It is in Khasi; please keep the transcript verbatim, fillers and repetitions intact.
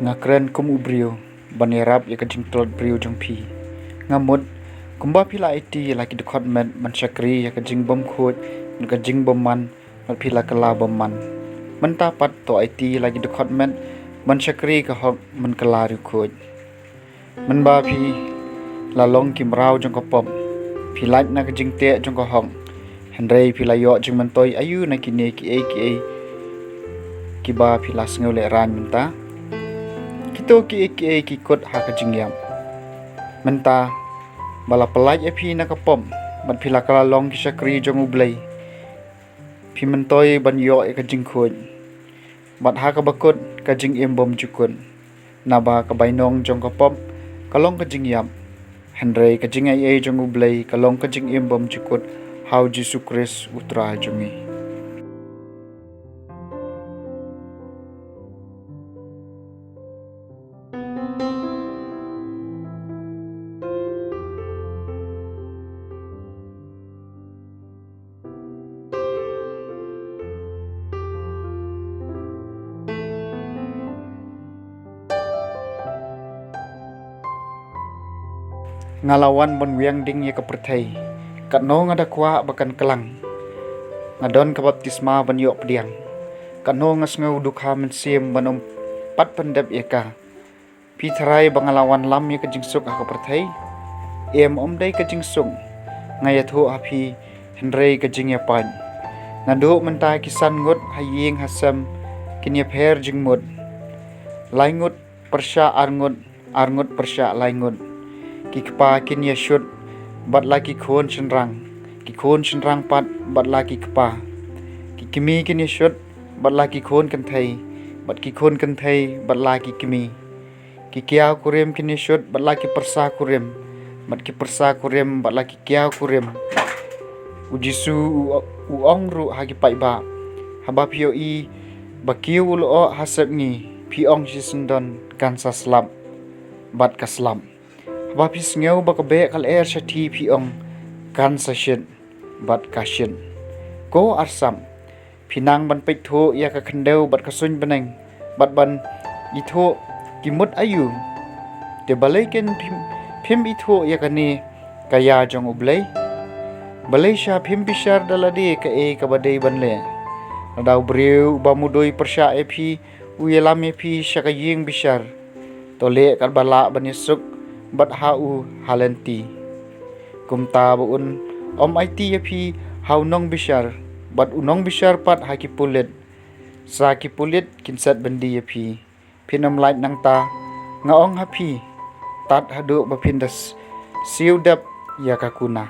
Nga kren kum u briew ban ïarap ïa ka jingtlot briew jong phi. Nga mut kumba phi la aiti la ki dkhot met ban shakri ïa ka jingbymkhuid bad ka jingbymman, bad phi la kylla bymman. Mynta pat to aiti la ki dkhot met ban shakri ka hok ban kylla riewkhuid. Mynba phi la long ki mraw jong ka pop, phi lait na ka jingteh jong ka hok. Hynrei phi la ïoh jingmyntoi aïu na kine kiei kiei kiba phi la sngewlehrain mynta? Kito kiei kiei ki kut ha ka jingïap. Mynta ba la pyllait ïa phi na ka pop bad phi la kylla long ki shakri jong U Blei, phi myntoi ban ïoh ïa ka jingkhuid. Bad ha kaba kut ka jingim bymjukut. Naba ka bainong jong ka pop ka long ka jingïap. Hynrei ka jingaiei jong U Blei ka long ka jingim bymjukut ha U Jisu Khrist U Trai jong ngi. Nga la wan ban wiang ding ïa ka pyrthei. Katno nga da kwah ba kan klang. Nga don ka baptisma ban ïoh pdiang. Katno nga sngew dukha mynsiem ban ym pat pyndep ïa ka. Phi tharai ba nga la wanlam ïa ka jingsuk ha ka pyrthei? Em, ym dei ka jingsuk nga ïathuh ha phi, hynrei ka jingïapait. Naduh mynta ki san ngut ha ïing ha sem kin ïapher jingmut. Lai ngut pyrshah ar ngut, ar ngut pyrshah lai ngut. Ki kpa kin ïashut bad la ki khun shynrang, ki khun shynrang pat bad la ki kpa. Ki kmie kin ïashut bad la ki khun kynthei, bad ki khun kynthei bad la ki kmie. Ki kiaw kurim kin ïashut bad la ki pyrsa kurim, bad ki pyrsa kurim bad la ki kiaw kurim. U Jisu u, u ong ruh ha ki paidbah, haba phi ïohi ba kiew u lyoh ha sepngi, phi ong shisyndon, kan sa slap, bad ka slap. Haba phi sngew ba ka beh ka lyer shathie, phi ong, kan sa shit, bad ka shit. Ko arsap, phi nang ban peit thuh ïa ka khyndew bad ka suiñ bneng, bad ban ithuh ki mut aïu? Te balei kin phim, phim ithuh ïa kane ka ïa jong U Blei? Balei sha phim bishar da lade kaei kaba dei ban leh? Lada u briew uba mudui pyrshah ïa phi u ïalam ïa phi sha ka ïing bishar, to leh katba lah ban ïasuk bad ha u ha lynti. Kumta ba un ym aiti ïa phi ha u nongbishar, bad u nongbishar pat ha ki pulit. Sa ki pulit kin set byndi ïa phi. Phin ym lait nangta, nga ong ha phi, tad haduh ba phin da s-, siew dep ïa ka kuna.